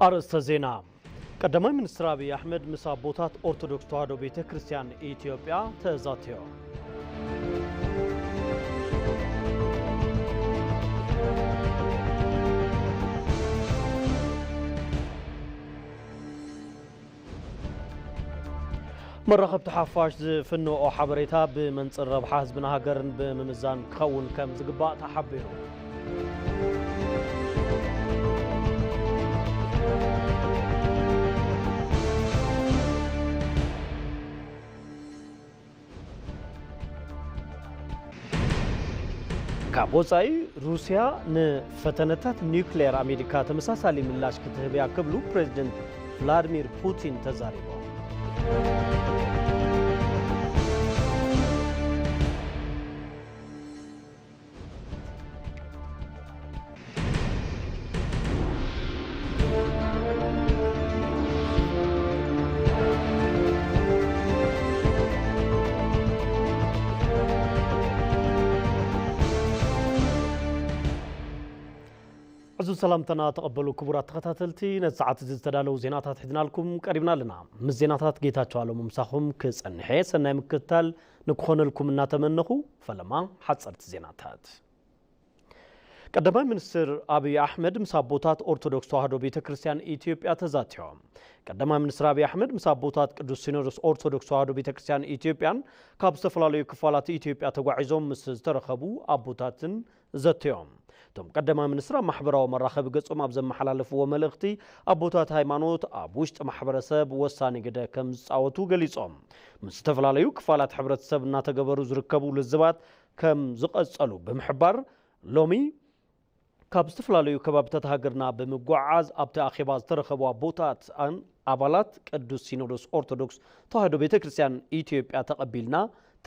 ኣርእስተ ዜና። ቀዳማይ ሚኒስትር ኣብይ ኣሕመድ ምስ ኣቦታት ኦርቶዶክስ ተዋህዶ ቤተ ክርስቲያን ኢትዮጵያ ተዛትዮም። መራኸብቲ ሓፋሽ ዝፍንኦ ሓበሬታ ብመንጽር ረብሓ ህዝብን ሃገርን ብምምዛን ክኸውን ከም ዝግባእ ተሓቢሩ። ካብ ወጻኢ፣ ሩስያ ንፈተነታት ኒውክሌር ኣሜሪካ ተመሳሳሊ ምላሽ ክትህብ እያ ክብሉ ፕሬዚደንት ቭላድሚር ፑቲን ተዛሪቦም። ዕዙዝ ሰላምታና ተቐበሉ ክቡራት ተኸታተልቲ፣ ነቲ ሰዓት እዚ ዝተዳለዉ ዜናታት ሒዝናልኩም ቀሪብና ኣለና። ምስ ዜናታት ጌታቸው ኣለሙ ምሳኹም ክጸንሕ እየ። ሰናይ ምክትታል ንክኾነልኩም እናተመነኹ፣ ፈለማ ሓጸርቲ ዜናታት። ቀዳማይ ሚኒስትር ኣብይ ኣሕመድ ምስ ኣቦታት ኦርቶዶክስ ተዋህዶ ቤተ ክርስቲያን ኢትዮጵያ ተዛትዮም። ቀዳማይ ሚኒስትር ኣብይ ኣሕመድ ምስ ኣቦታት ቅዱስ ሲኖዶስ ኦርቶዶክስ ተዋህዶ ቤተ ክርስቲያን ኢትዮጵያን ካብ ዝተፈላለዩ ክፋላት ኢትዮጵያ ተጓዒዞም ምስ ዝተረኸቡ ኣቦታትን ዘትዮም። እቶም ቀዳማይ ሚኒስትር ኣብ ማሕበራዊ መራኸቢ ገጾም ኣብ ዘመሓላለፍዎ መልእኽቲ፣ ኣቦታት ሃይማኖት ኣብ ውሽጢ ማሕበረሰብ ወሳኒ ግደ ከም ዝጻወቱ ገሊጾም። ምስ ዝተፈላለዩ ክፋላት ሕብረተሰብ እናተገበሩ ዝርከቡ ልዝባት ከም ዝቐጸሉ ብምሕባር፣ ሎሚ ካብ ዝተፈላለዩ ከባብታት ሃገርና ብምጉዓዝ ኣብቲ ኣኼባ ዝተረኸቡ ኣቦታትን ኣባላት ቅዱስ ሲኖዶስ ኦርቶዶክስ ተዋህዶ ቤተ ክርስቲያን ኢትዮጵያ ተቐቢልና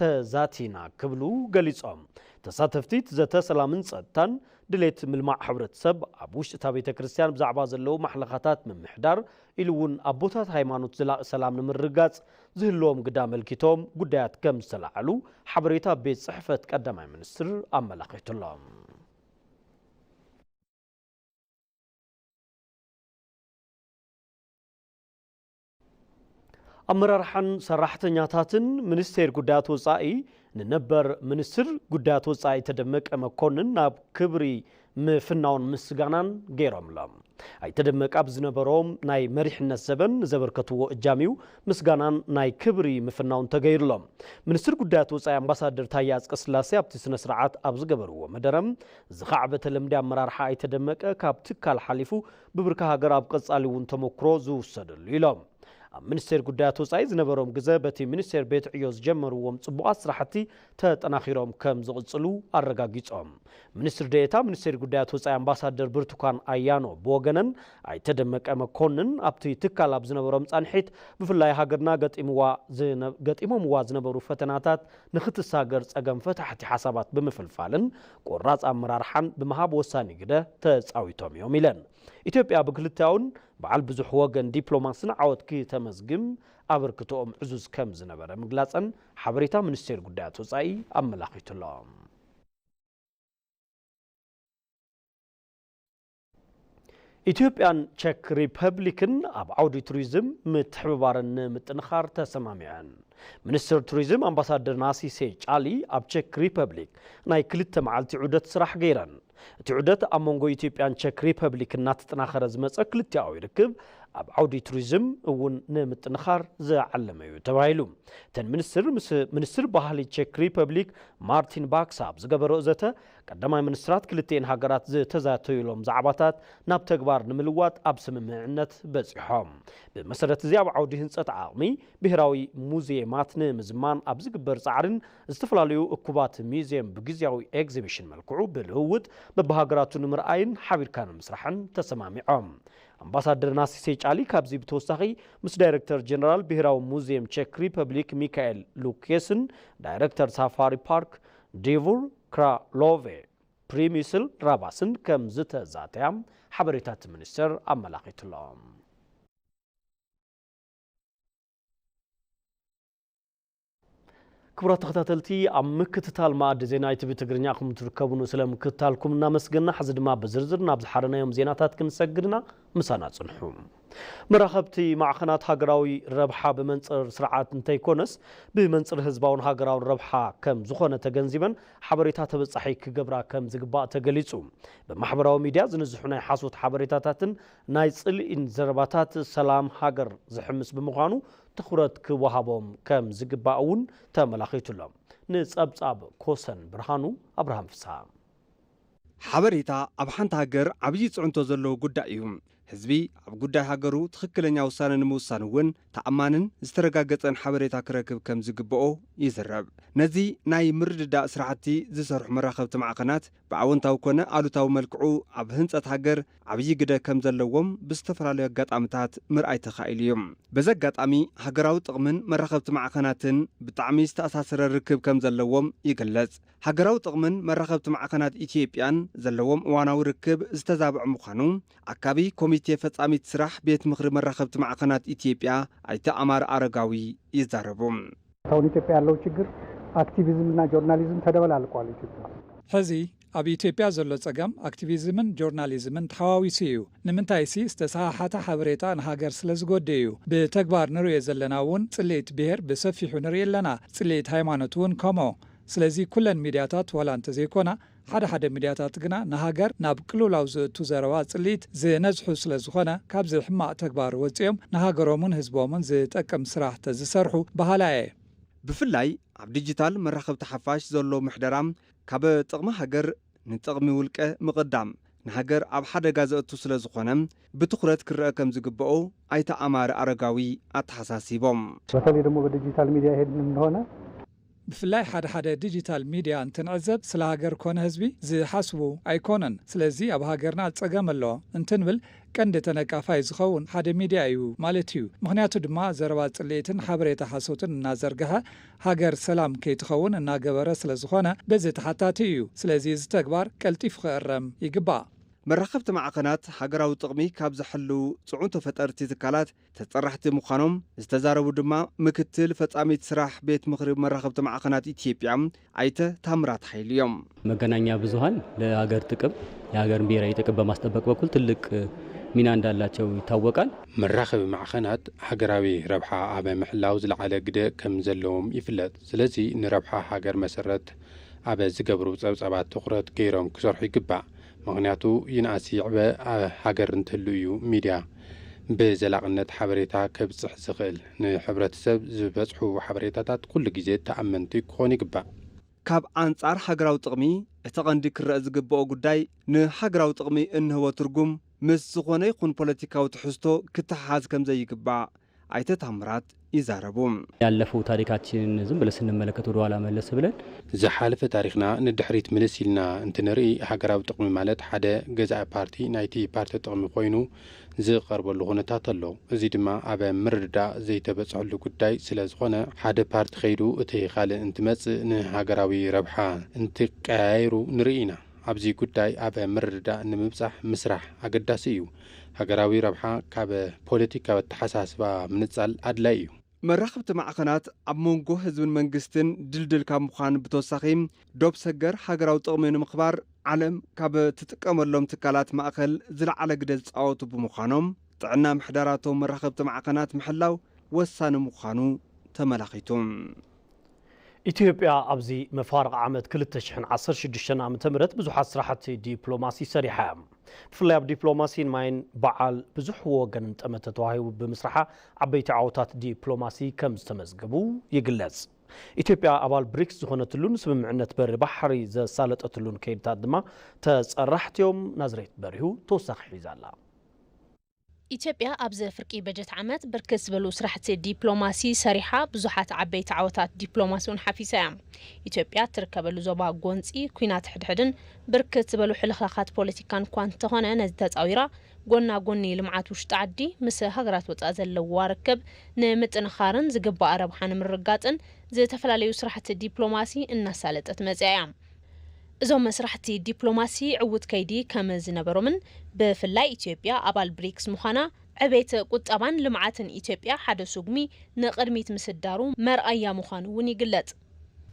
ተዛቲና ክብሉ ገሊጾም። ተሳተፍቲ እቲ ዘተ ሰላምን ጸጥታን፣ ድሌት ምልማዕ ሕብረተሰብ፣ ኣብ ውሽጢ እታ ቤተ ክርስቲያን ብዛዕባ ዘለዉ ማሕለኻታት ምምሕዳር፣ ኢሉ እውን ኣቦታት ሃይማኖት ዘላቒ ሰላም ንምርግጋጽ ዝህልዎም ግደ ኣመልኪቶም ጉዳያት ከም ዝተላዓሉ ሓበሬታ ቤት ጽሕፈት ቀዳማይ ሚኒስትር ኣመላኺቱሎም። ኣመራርሓን ሰራሕተኛታትን ሚኒስቴር ጉዳያት ወጻኢ ንነበር ሚኒስትር ጉዳያት ወጻኢ ተደመቀ መኮንን ናብ ክብሪ ምፍናውን ምስጋናን ገይሮምሎም። ኣይተ ደመቀ ኣብ ዝነበሮም ናይ መሪሕነት ዘበን ንዘበርከትዎ እጃም እዩ ምስጋናን ናይ ክብሪ ምፍናውን ተገይሩሎም። ሚኒስትር ጉዳያት ወጻኢ ኣምባሳደር ታየ ኣጽቀስላሴ ኣብቲ ስነ ስርዓት ኣብ ዝገበርዎ መደረ፣ ዝኻዕበተ ልምዲ ኣመራርሓ ኣይተ ደመቀ ካብ ትካል ሓሊፉ ብብርኪ ሃገር ኣብ ቀጻሊ እውን ተመክሮ ዝውሰደሉ ኢሎም። ኣብ ሚኒስቴር ጉዳያት ወጻኢ ዝነበሮም ግዘ በቲ ሚኒስቴር ቤት ዕዮ ዝጀመርዎም ጽቡቓት ስራሕቲ ተጠናኺሮም ከም ዝቕጽሉ ኣረጋጊጾም። ሚኒስትር ዴኤታ ሚኒስቴር ጉዳያት ወጻኢ ኣምባሳደር ብርቱካን ኣያኖ ብወገነን፣ ኣይተ ደመቀ መኮንን ኣብቲ ትካል ኣብ ዝነበሮም ጻንሒት፣ ብፍላይ ሃገርና ገጢምዋ ዝነ-፣ ገጢሞምዋ ዝነበሩ ፈተናታት ንኽትሳገር ጸገም ፈታሕቲ ሓሳባት ብምፍልፋልን ቆራጽ ኣመራርሓን ብምሃብ ወሳኒ ግደ ተጻዊቶም እዮም ኢለን። ኢትዮጵያ ብክልተኣውን በዓል ብዙሕ ወገን ዲፕሎማስን ዓወት ክተመዝግም ኣበርክቶኦም ዕዙዝ ከም ዝነበረ ምግላጸን ሓበሬታ ሚኒስቴር ጉዳያት ወጻኢ ኣመላኺቱ'ሎ። ኢትዮጵያን ቸክ ሪፐብሊክን ኣብ ዓውዲ ቱሪዝም ምትሕብባረን ንምጥንኻር ተሰማሚዐን። ሚኒስትር ቱሪዝም ኣምባሳደር ናሲሴ ጫሊ ኣብ ቸክ ሪፐብሊክ ናይ ክልተ መዓልቲ ዑደት ስራሕ ገይረን። እቲ ዑደት ኣብ መንጎ ኢትዮጵያን ቸክ ሪፐብሊክ እናተጠናኸረ ዝመጸ ክልቲኣዊ ርክብ ኣብ ዓውዲ ቱሪዝም እውን ንምጥንኻር ዝዓለመ እዩ ተባሂሉ። እተን ሚኒስትር ምስ ሚኒስትር ባህሊ ቸክ ሪፐብሊክ ማርቲን ባክሳ ኣብ ዝገበረኦ ዘተ፣ ቀዳማይ ሚኒስትራት ክልቲኤን ሃገራት ዝተዛተዩሎም ዛዕባታት ናብ ተግባር ንምልዋጥ ኣብ ስምምዕነት በጺሖም። ብመሰረት እዚ ኣብ ዓውዲ ህንጸት ዓቕሚ ብሄራዊ ሙዚየማት ንምዝማን ኣብ ዝግበር ጻዕርን ዝተፈላለዩ እኩባት ሙዚየም ብግዝያዊ ኤግዚቢሽን መልክዑ ብልውውጥ በብሃገራቱ ንምርኣይን ሓቢርካ ንምስራሕን ተሰማሚዖም። ኣምባሳደር ናሲሴ ጫሊ ካብዚ ብተወሳኺ ምስ ዳይሬክተር ጀነራል ብሄራዊ ሙዚየም ቸክ ሪፐብሊክ ሚካኤል ሉኬስን ዳይሬክተር ሳፋሪ ፓርክ ዲቡር ክራሎቬ ፕሪሚስል ራባስን ከም ዝተዛተያ ሓበሬታ እቲ ሚኒስቴር ኣመላኺቱ'ሎ። ክቡራት ተኸታተልቲ፣ ኣብ ምክትታል መኣዲ ዜና ኢቲቪ ትግርኛ ኢኹም ትርከቡን፣ ስለ ምክትታልኩም እናመስገና፣ ሕዚ ድማ ብዝርዝር ናብ ዝሓረናዮም ዜናታት ክንሰግድና፣ ምሳና ጽንሑ። መራኸብቲ ማዕኸናት ሃገራዊ ረብሓ ብመንጽር ስርዓት እንተይኮነስ፣ ብመንጽር ህዝባውን ሃገራውን ረብሓ ከም ዝኾነ ተገንዚበን፣ ሓበሬታ ተበጻሒ ክገብራ ከም ዝግባእ ተገሊጹ። ብማሕበራዊ ሚድያ ዝንዝሑ ናይ ሓሶት ሓበሬታታትን ናይ ጽልኢን ዘረባታት ሰላም ሃገር ዝሕምስ ብምዃኑ፣ ትኹረት ክወሃቦም ከም ዝግባእ እውን ተመላኺቱ ኣሎ። ንጸብጻብ ኮሰን ብርሃኑ፣ ኣብርሃም ፍስሃ። ሓበሬታ ኣብ ሓንቲ ሃገር ዓብዪ ጽዕንቶ ዘለዎ ጉዳይ እዩ። ህዝቢ ኣብ ጉዳይ ሃገሩ ትኽክለኛ ውሳነ ንምውሳን እውን ተኣማንን ዝተረጋገጸን ሓበሬታ ክረክብ ከም ዝግብኦ ይዝረብ። ነዚ ናይ ምርድዳእ ስራሕቲ ዝሰርሑ መራኸብቲ ማዕኸናት ብኣወንታዊ ኮነ ኣሉታዊ መልክዑ ኣብ ህንጸት ሃገር ዓብዪ ግደ ከም ዘለዎም ብዝተፈላለዩ ኣጋጣምታት ምርኣይ ተኻኢሉ እዩ። በዚ ኣጋጣሚ ሃገራዊ ጥቕምን መራኸብቲ ማዕኸናትን ብጣዕሚ ዝተኣሳሰረ ርክብ ከም ዘለዎም ይግለጽ። ሃገራዊ ጥቕምን መራኸብቲ ማዕኸናት ኢትዮጵያን ዘለዎም እዋናዊ ርክብ ዝተዛብዐ ምዃኑ ኣካቢ ኮሚቴ ፈጻሚት ስራሕ ቤት ምኽሪ መራኸብቲ ማዕኸናት ኢትዮጵያ ኣይተ ኣማረ ኣረጋዊ ይዛረቡ። አሁን ኢትዮጵያ ያለው ችግር አክቲቪዝምና ጆርናሊዝም ተደበላልቋል ኢትዮጵያ። ሕዚ ኣብ ኢትዮጵያ ዘሎ ጸገም ኣክቲቪዝምን ጆርናሊዝምን ተሓዋዊሱ እዩ። ንምንታይሲ ዝተሰሓሓተ ሓበሬታ ንሃገር ስለ ዝጎድእ እዩ። ብተግባር ንርእዮ ዘለና እውን ጽልኢት ብሄር ብሰፊሑ ንርኢ ኣለና። ጽልኢት ሃይማኖት እውን ከምኡ። ስለዚ ኩለን ሚድያታት ዋላ እንተዘይኮና፣ ሓደ ሓደ ሚድያታት ግና ንሃገር ናብ ቅልውላው ዘእቱ ዘረባ ጽልኢት ዝነዝሑ ስለ ዝኾነ ካብዚ ሕማቕ ተግባር ወጺኦም ንሃገሮምን ህዝቦምን ዝጠቅም ስራሕ ተዝሰርሑ በሃላይ እየ። ብፍላይ ኣብ ዲጂታል መራኸብቲ ሓፋሽ ዘሎ ምሕደራ ካብ ጥቕሚ ሃገር ንጥቕሚ ውልቀ ምቕዳም ንሃገር ኣብ ሓደጋ ዘእቱ ስለ ዝኾነ ብትኹረት ክረአ ከም ዝግብኦ ኣይተ ኣማረ ኣረጋዊ ኣተሓሳሲቦም። በተለይ ደግሞ በዲጂታል ሚዲያ ይሄድን እንደሆነ ብፍላይ ሓደ ሓደ ዲጂታል ሚድያ እንትንዕዘብ ስለ ሃገር ኮነ ህዝቢ ዝሓስቡ ኣይኮነን። ስለዚ ኣብ ሃገርና ጸገም ኣሎ እንትንብል ቀንዲ ተነቃፋይ ዝኸውን ሓደ ሚድያ እዩ ማለት እዩ። ምኽንያቱ ድማ ዘረባ ጽልኢትን ሓበሬታ ሓሶትን እናዘርግሐ ሃገር ሰላም ከይትኸውን እናገበረ ስለ ዝኾነ በዚ ተሓታቲ እዩ። ስለዚ እዚ ተግባር ቀልጢፉ ክእረም ይግባእ። መራኸብቲ ማዕኸናት ሃገራዊ ጥቕሚ ካብ ዘሕልዉ ጽዕንቶ ፈጠርቲ ትካላት ተጸራሕቲ ምዃኖም ዝተዛረቡ ድማ ምክትል ፈጻሚት ስራሕ ቤት ምኽሪ መራኸብቲ ማዕኸናት ኢትዮጵያ ኣይተ ታምራት ሓይሉ እዮም። መገናኛ ብዙሃን ለሀገር ጥቅም፣ የሀገርን ብሔራዊ ጥቅም በማስጠበቅ በኩል ትልቅ ሚና እንዳላቸው ይታወቃል። መራኸቢ ማዕኸናት ሃገራዊ ረብሓ ኣብ ምሕላው ዝለዓለ ግደ ከም ዘለዎም ይፍለጥ። ስለዚ ንረብሓ ሃገር መሰረት ኣብ ዝገብሩ ጸብጻባት ትኹረት ገይሮም ክሰርሑ ይግባእ። ምኽንያቱ ይንኣስ ይዕበ ሃገር እንትህሉ እዩ ሚድያ ብዘላቕነት ሓበሬታ ከብጽሕ ዝኽእል። ንሕብረተሰብ ዝበጽሑ ሓበሬታታት ኩሉ ግዜ ተኣመንቲ ክኾኑ ይግባእ። ካብ ኣንጻር ሃገራዊ ጥቕሚ እቲ ቐንዲ ክረኣ ዝግብኦ ጉዳይ ንሃገራዊ ጥቕሚ እንህቦ ትርጉም ምስ ዝኾነ ይኹን ፖለቲካዊ ትሕዝቶ ክተሓሓዝ ከም ዘይግባእ ኣይተ ታምራት ይዛረቡ። ያለፈው ታሪካችን ዝም ብለን ስንመለከት ወደ ኋላ መለስ ብለን ዝሓለፈ ታሪኽና ንድሕሪት ምልስ ኢልና እንትንርኢ ሃገራዊ ጥቕሚ ማለት ሓደ ገዛኢ ፓርቲ ናይቲ ፓርቲ ጥቕሚ ኮይኑ ዝቐርበሉ ኩነታት ኣሎ። እዚ ድማ ኣብ ምርድዳእ ዘይተበጽሐሉ ጉዳይ ስለ ዝኾነ ሓደ ፓርቲ ከይዱ እቲ ካልእ እንትመጽእ ንሃገራዊ ረብሓ እንትቀያየሩ ንርኢ ኢና። ኣብዚ ጉዳይ ኣብ ምርድዳእ ንምብጻሕ ምስራሕ ኣገዳሲ እዩ። ሃገራዊ ረብሓ ካብ ፖለቲካዊ ኣተሓሳስባ ምንጻል ኣድላይ እዩ። መራኸብቲ ማዕኸናት ኣብ መንጎ ህዝብን መንግስትን ድልድል ካብ ምዃን ብተወሳኺ ዶብ ሰገር ሃገራዊ ጥቕሚ ንምኽባር ዓለም ካብ ትጥቀመሎም ትካላት ማእኸል ዝለዓለ ግደ ዝጻወቱ ብምዃኖም ጥዕና ምሕደራቶም መራኸብቲ ማዕኸናት ምሕላው ወሳኒ ምዃኑ ተመላኺቱ። ኢትዮጵያ ኣብዚ መፋርቕ ዓመት ክልተ ሽሕን ዓሰርተ ሽዱሽተን ዓመተ ምህረት ብዙሓት ስራሕቲ ዲፕሎማሲ ሰሪሓ እያ። ብፍላይ ኣብ ዲፕሎማሲን ማይን በዓል ብዙሕ ወገንን ጠመተ ተዋሂቡ ብምስራሓ ዓበይቲ ዓወታት ዲፕሎማሲ ከም ዝተመዝገቡ ይግለጽ። ኢትዮጵያ ኣባል ብሪክስ ዝኾነትሉን ስምምዕነት በሪ ባሕሪ ዘሳለጠትሉን ከይድታት ድማ ተጸራሕቲ እዮም። ናዝሬት በሪሁ ተወሳኺ ሒዛ ኣላ። ኢትዮጵያ ኣብዚ ፍርቂ በጀት ዓመት ብርክት ዝበሉ ስራሕቲ ዲፕሎማሲ ሰሪሓ ብዙሓት ዓበይቲ ዓወታት ዲፕሎማሲ እውን ሓፊሳ እያ። ኢትዮጵያ እትርከበሉ ዞባ ጎንፂ ኲናት ሕድሕድን ብርክት ዝበሉ ሕልኽላኻት ፖለቲካን እኳ እንተኾነ ነዚ ተፃዊራ ጎና ጎኒ ልምዓት ውሽጢ ዓዲ ምስ ሃገራት ወፃኢ ዘለዋ ርክብ ንምጥንኻርን ዝግባኣ ረብሓ ንምርግጋፅን ዝተፈላለዩ ስራሕቲ ዲፕሎማሲ እናሳለጠት መፅያ እያ። እዞም ስራሕቲ ዲፕሎማሲ ዕዉት ከይዲ ከም ዝነበሮምን ብፍላይ ኢትዮጵያ ኣባል ብሪክስ ምዃና ዕቤት ቁጠባን ልምዓትን ኢትዮጵያ ሓደ ስጉሚ ንቕድሚት ምስዳሩ መርኣያ ምዃኑ እውን ይግለጽ።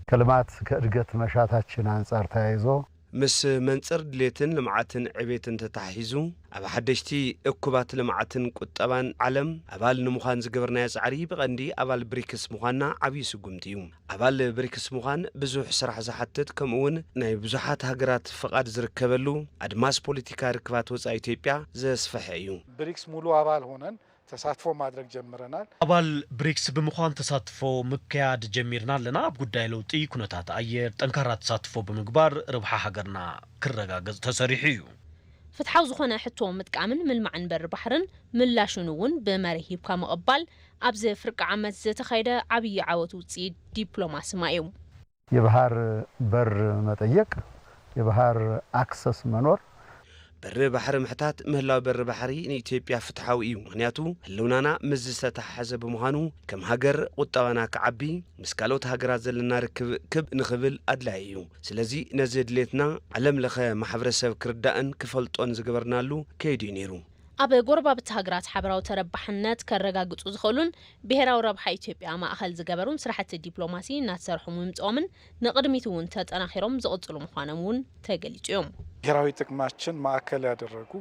ከልማት ከእድገት መሻታችን አንጻር ተያይዞ ምስ መንጽር ድሌትን ልምዓትን ዕቤትን ተተሓሒዙ፣ ኣብ ሓደሽቲ እኩባት ልምዓትን ቁጠባን ዓለም ኣባል ንምዃን ዝገበርናዮ ጻዕሪ ብቐንዲ ኣባል ብሪክስ ምዃንና ዓብዪ ስጉምቲ እዩ። ኣባል ብሪክስ ምዃን ብዙሕ ስራሕ ዝሓትት፣ ከምኡ እውን ናይ ብዙሓት ሃገራት ፍቓድ ዝርከበሉ፣ ኣድማስ ፖለቲካ ርክባት ወጻኢ ኢትዮጵያ ዘስፈሐ እዩ። ብሪክስ ሙሉ ኣባል ሆነን ተሳትፎ ማድረግ ጀምረናል። ኣባል ብሪክስ ብምዃን ተሳትፎ ምክያድ ጀሚርና ኣለና። ኣብ ጉዳይ ለውጢ ኩነታት ኣየር ጠንካራ ተሳትፎ ብምግባር ረብሓ ሃገርና ክረጋገጽ ተሰሪሑ እዩ። ፍትሓዊ ዝኾነ ሕቶ ምጥቃምን ምልማዕን በሪ ባሕርን ምላሹን እውን ብመሪህ ሂብካ ምቕባል ኣብዚ ፍርቂ ዓመት ዝተኻየደ ዓብዪ ዓወት ውፅኢት ዲፕሎማሲ ማይ እዩ። የባህር በር መጠየቅ፣ የባህር አክሰስ መኖር። በሪ ባሕሪ ምሕታት ምህላው በሪ ባሕሪ ንኢትዮጵያ ፍትሓዊ እዩ። ምኽንያቱ ህልውናና ምስ ዝተተሓሓዘ ብምዃኑ፣ ከም ሃገር ቁጠባና ክዓቢ፣ ምስ ካልኦት ሃገራት ዘለና ርክብ ክብ ንኽብል ኣድላዪ እዩ። ስለዚ ነዚ ድሌትና ዓለም ለኸ ማሕበረሰብ ክርዳእን ክፈልጦን ዝገበርናሉ ከይዱ እዩ ነይሩ። ኣብ ጎረባብቲ ሃገራት ሓበራዊ ተረባሕነት ከረጋግጹ ዝኽእሉን ብሄራዊ ረብሓ ኢትዮጵያ ማእኸል ዝገበሩን ስራሕቲ ዲፕሎማሲ እናተሰርሑ ምምፅኦምን ንቕድሚት እውን ተጠናኺሮም ዝቕፅሉ ምዃኖም እውን ተገሊፁ እዮም። ብሔራዊ ጥቅማችን ማዕከል ያደረጉ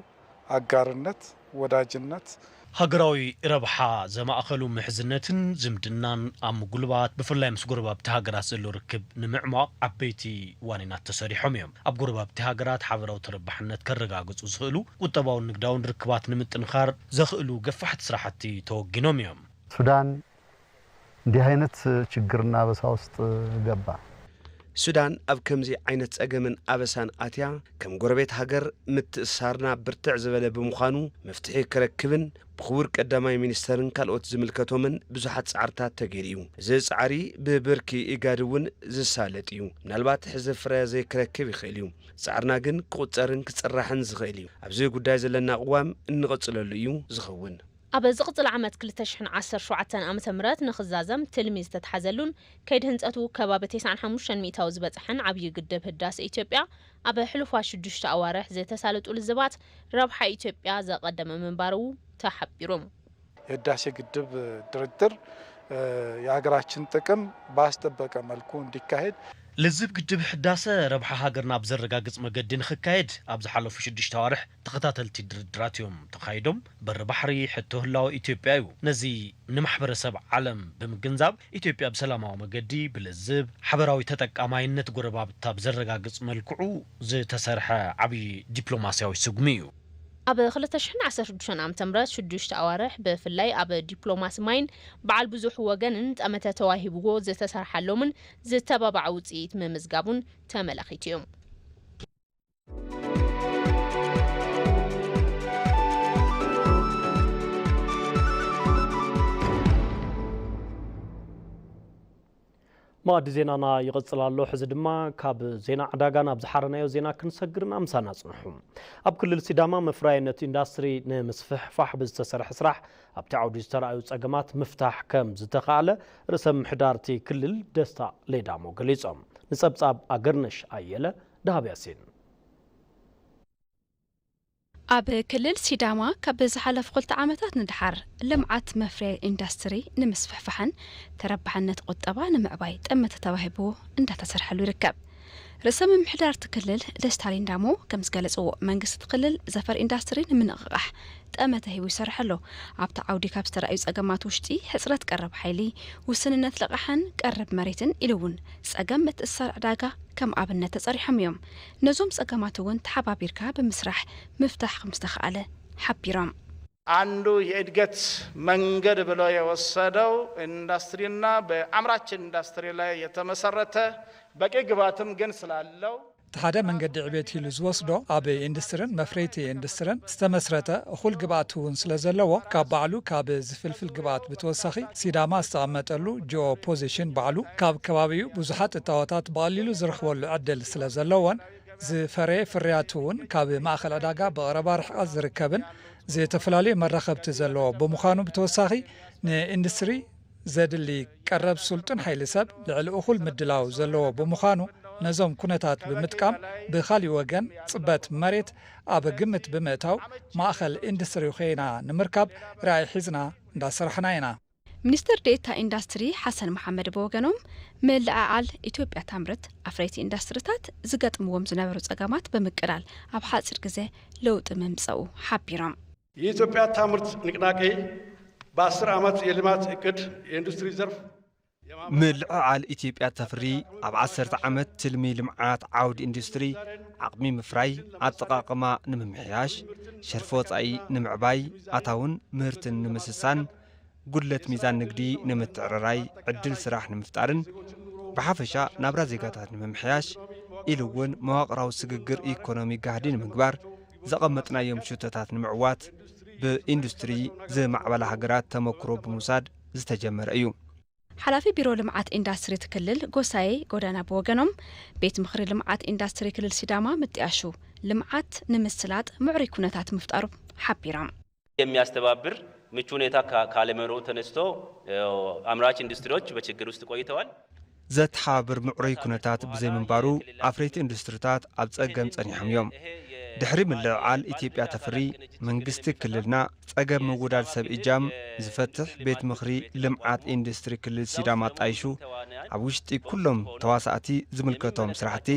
አጋርነት፣ ወዳጅነት፣ ሃገራዊ ረብሓ ዘማእኸሉ ምሕዝነትን ዝምድናን ኣብ ምጉልባት፣ ብፍላይ ምስ ጎረባብቲ ሃገራት ዘሎ ርክብ ንምዕሟቕ ዓበይቲ ዋኒናት ተሰሪሖም እዮም። ኣብ ጎረባብቲ ሃገራት ሓበራዊ ተረባሕነት ከረጋግጹ ዝኽእሉ ቁጠባውን ንግዳውን ርክባት ንምጥንኻር ዘኽእሉ ገፋሕቲ ስራሕቲ ተወጊኖም እዮም። ሱዳን እንዲህ አይነት ችግርና አበሳ ውስጥ ገባ። ሱዳን ኣብ ከምዚ ዓይነት ጸገምን ኣበሳን ኣትያ፣ ከም ጎረቤት ሃገር ምትእስሳርና ብርትዕ ዝበለ ብምዃኑ፣ መፍትሒ ክረክብን ብኽቡር ቀዳማይ ሚኒስተርን ካልኦት ዝምልከቶምን ብዙሓት ጻዕርታት ተገይሩ እዩ። እዚ ጻዕሪ ብብርኪ ኢጋድ እውን ዝሳለጥ እዩ። ምናልባት ሕዚ ፍረ ዘይክረክብ ይኽእል እዩ። ጻዕርና ግን ክቑጸርን ክጽራሕን ዝኽእል እዩ። ኣብዚ ጉዳይ ዘለና ቅዋም እንቕጽለሉ እዩ ዝኸውን። ኣብ ዝቕጽል ዓመት ክልተ ሽሕን ዓሰርተ ሸውዓተን ዓመተ ምህረት ንኽዛዘም ትልሚ ዝተትሓዘሉን ከይዲ ህንጸቱ ከባቢ ተስዓን ሓሙሽተን ሚእታዊ ዝበጽሐን ዓብዪ ግድብ ህዳሰ ኢትዮጵያ፣ ኣብ ሕሉፋት ሽዱሽተ ኣዋርሕ ዝተሳለጡ ልዝባት ረብሓ ኢትዮጵያ ዘቐደመ ምንባሩ ተሓቢሩ። የህዳሴ ግድብ ድርድር፣ እ፣ የሀገራችን ጥቅም ባስጠበቀ መልኩ እንዲካሄድ። ልዝብ ግድብ ህዳሰ ረብሓ ሃገርና ብዘረጋግጽ መገዲ ንኽካየድ ኣብ ዝሓለፉ ሽዱሽተ ኣዋርሕ ተኸታተልቲ ድርድራት እዮም ተኻይዶም። በሪ ባሕሪ ሕቶ ህላወ ኢትዮጵያ እዩ። ነዚ ንማሕበረሰብ ዓለም ብምግንዛብ፣ ኢትዮጵያ ብሰላማዊ መገዲ፣ ብልዝብ፣ ሓበራዊ ተጠቃማይነት ጎረባብታ ብዘረጋግጽ መልክዑ ዝተሰርሐ ዓብዪ ዲፕሎማስያዊ ስጉሚ እዩ። ኣብ ክልተ ሽሕን ዓሰርተ ሽዱሽተን ዓመተ ምህረት ሽዱሽተ ኣዋርሕ፣ ብፍላይ ኣብ ዲፕሎማሲ ማይን በዓል ብዙሕ ወገንን ጠመተ ተዋሂብዎ ዝተሰርሓሎምን ዝተባባዐ ውፅኢት ምምዝጋቡን ተመላኺቱ እዩ። መኣዲ ዜናና ይቕጽል ኣሎ። ሕዚ ድማ ካብ ዜና ዕዳጋ ናብ ዝሓረናዮ ዜና ክንሰግር፣ ምሳና ጽንሑ። ኣብ ክልል ሲዳማ መፍረያይነት ኢንዳስትሪ ንምስፍሕፋሕ ብዝተሰርሐ ስራሕ ኣብቲ ዓውዲ ዝተራእዩ ጸገማት ምፍታሕ ከም ዝተኻእለ ርእሰ ምምሕዳር እቲ ክልል ደስታ ሌዳሞ ገሊጾም። ንጸብጻብ ኣገርነሽ ኣየለ፣ ደሃብ ያሲን። ኣብ ክልል ሲዳማ ካብ ዝሓለፉ ክልተ ዓመታት ንደሓር ልምዓት መፍረያይ ኢንዳስትሪ ንምስፍሕፋሕን ተረባሕነት ቁጠባ ንምዕባይ ጠመተ ተዋሂብዎ እንዳተሰርሐሉ ይርከብ። ርእሰ ምምሕዳር እቲ ክልል ደስታ ሌዳሞ ከም ዝገለጽዎ፣ መንግስቲ እቲ ክልል ዘፈር ኢንዳስትሪ ንምንቕቓሕ ጠመተ ሂቡ ይሰርሕ ኣሎ። ኣብቲ ዓውዲ ካብ ዝተራእዩ ጸገማት ውሽጢ ሕጽረት ቀረብ ሓይሊ፣ ውስንነት ልቓሕን ቀረብ መሬትን ኢሉ እውን ጸገም ምትእስሳር ዕዳጋ ከም ኣብነት ተጸሪሖም እዮም። ነዞም ጸገማት እውን ተሓባቢርካ ብምስራሕ ምፍታሕ ከም ዝተኻእለ ሓቢሮም። አንዱ የእድገት መንገድ ብሎ የወሰደው ኢንዱስትሪና በአምራች ኢንዱስትሪ ላይ የተመሰረተ በቂ ግብዓትም ግን ስላለው እቲ ሓደ መንገዲ ዕቤት ኢሉ ዝወስዶ ኣብ ኢንዱስትሪን መፍረይቲ ኢንዱስትሪን ዝተመስረተ እኹል ግብኣት እውን ስለ ዘለዎ ካብ ባዕሉ ካብ ዝፍልፍል ግብኣት ብተወሳኺ ሲዳማ ዝተቐመጠሉ ጂኦ ፖዚሽን ባዕሉ ካብ ከባቢኡ ብዙሓት እታወታት ብቐሊሉ ዝረኽበሉ ዕድል ስለ ዘለዎን ዝፈረየ ፍርያት እውን ካብ ማእኸል ዕዳጋ ብቐረባ ርሕቐት ዝርከብን ዝተፈላለዩ መራኸብቲ ዘለዎ ብምዃኑ ብተወሳኺ ንኢንዱስትሪ ዘድሊ ቀረብ ስልጡን ሓይሊ ሰብ ልዕሊ እኹል ምድላው ዘለዎ ብምዃኑ ነዞም ኩነታት ብምጥቃም ብኻሊእ ወገን ጽበት መሬት ኣብ ግምት ብምእታው ማእኸል ኢንዱስትሪ ኮይና ንምርካብ ራእይ ሒዝና እንዳሰራሕና ኢና። ሚኒስትር ዴኤታ ኢንዳስትሪ ሓሰን መሓመድ ብወገኖም፣ ምልዕዓል ኢትዮጵያ ታምርት ኣፍረይቲ ኢንዳስትሪታት ዝገጥምዎም ዝነበሩ ጸገማት ብምቅላል ኣብ ሓጺር ግዜ ለውጢ ምምጸኡ ሓቢሮም። የኢትዮጵያ ታምርት ንቅናቄ በአስር ዓመት የልማት እቅድ የኢንዱስትሪ ዘርፍ ምልዕዓል ኢትዮጵያ ተፍሪ ኣብ ዓሰርተ ዓመት ትልሚ ልምዓት ዓውዲ ኢንዱስትሪ ዓቕሚ ምፍራይ ኣጠቓቕማ ንምምሕያሽ፣ ሸርፊ ወፃኢ ንምዕባይ፣ ኣታውን ምህርትን ንምስሳን፣ ጉድለት ሚዛን ንግዲ ንምትዕርራይ፣ ዕድል ስራሕ ንምፍጣርን ብሓፈሻ ናብራ ዜጋታት ንምምሕያሽ ኢሉ እውን መዋቕራዊ ስግግር ኢኮኖሚ ጋህዲ ንምግባር ዘቐመጥናዮም ሽቶታት ንምዕዋት ብኢንዱስትሪ ዝማዕበላ ሃገራት ተመክሮ ብምውሳድ ዝተጀመረ እዩ። ሓላፊ ቢሮ ልምዓት ኢንዳስትሪ እቲ ክልል ጎሳዬ ጎዳና ብወገኖም፣ ቤት ምኽሪ ልምዓት ኢንዳስትሪ ክልል ሲዳማ ምጥያሹ ልምዓት ንምስላጥ ምዕሩይ ኩነታት ምፍጣሩ ሓቢሮም። የሚያስተባብር ምቹ ሁኔታ ካ- ካለመኖሩ ተነስቶ ያው አምራች ኢንዱስትሪዎች በችግር ውስጥ ቆይተዋል። ዘተሓባብር ምዕሩይ ኩነታት ብዘይምንባሩ ኣፍረይቲ ኢንዱስትሪታት ኣብ ጸገም ጸኒሖም እዮም። ድሕሪ ምልዕዓል ኢትዮጵያ ተፍሪ መንግስቲ ክልልና ጸገም ምውዳድ ሰብ እጃም ዝፈትሕ ቤት ምኽሪ ልምዓት ኢንዱስትሪ ክልል ሲዳማ ኣጣይሹ ኣብ ውሽጢ ኩሎም ተዋሳእቲ ዝምልከቶም ስራሕቲ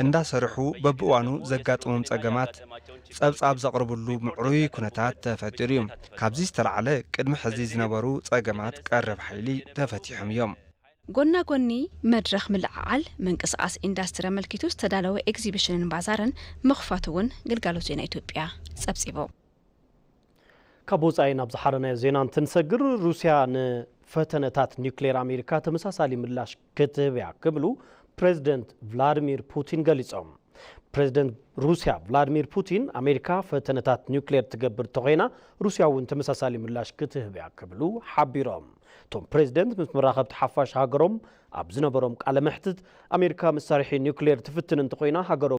እንዳሰርሑ በብእዋኑ ዘጋጥሞም ጸገማት ጸብጻብ ዘቕርብሉ ምዕሩይ ኩነታት ተፈጢሩ እዩ። ካብዚ ዝተላዕለ ቅድሚ ሕዚ ዝነበሩ ጸገማት ቀረብ ሓይሊ ተፈቲሖም እዮም። ጎና ጎኒ መድረኽ ምልዕዓል ምንቅስቓስ ኢንዳስትሪ ኣመልኪቱ ዝተዳለወ ኤግዚቢሽንን ባዛርን ምኽፋቱ እውን ግልጋሎት ዜና ኢትዮጵያ ጸብጺቡ። ካብ ወፃኢ ናብ ዝሓረናዮ ዜና እንትንሰግር፣ ሩስያ ንፈተነታት ኒውክሌር ኣሜሪካ ተመሳሳሊ ምላሽ ክትህብ እያ ክብሉ ፕሬዚደንት ቭላድሚር ፑቲን ገሊፆም። ፕሬዚደንት ሩስያ ቭላድሚር ፑቲን፣ ኣሜሪካ ፈተነታት ኒውክሌር ትገብር ተኾይና፣ ሩስያ እውን ተመሳሳሊ ምላሽ ክትህብ እያ ክብሉ ሓቢሮም። እቶም ፕሬዚደንት ምስ መራኸብቲ ሓፋሽ ሃገሮም ኣብ ዝነበሮም ቃለ መሕትት፣ ኣሜሪካ መሳርሒ ኒውክሌር ትፍትን እንተኾይና፣ ሃገሮም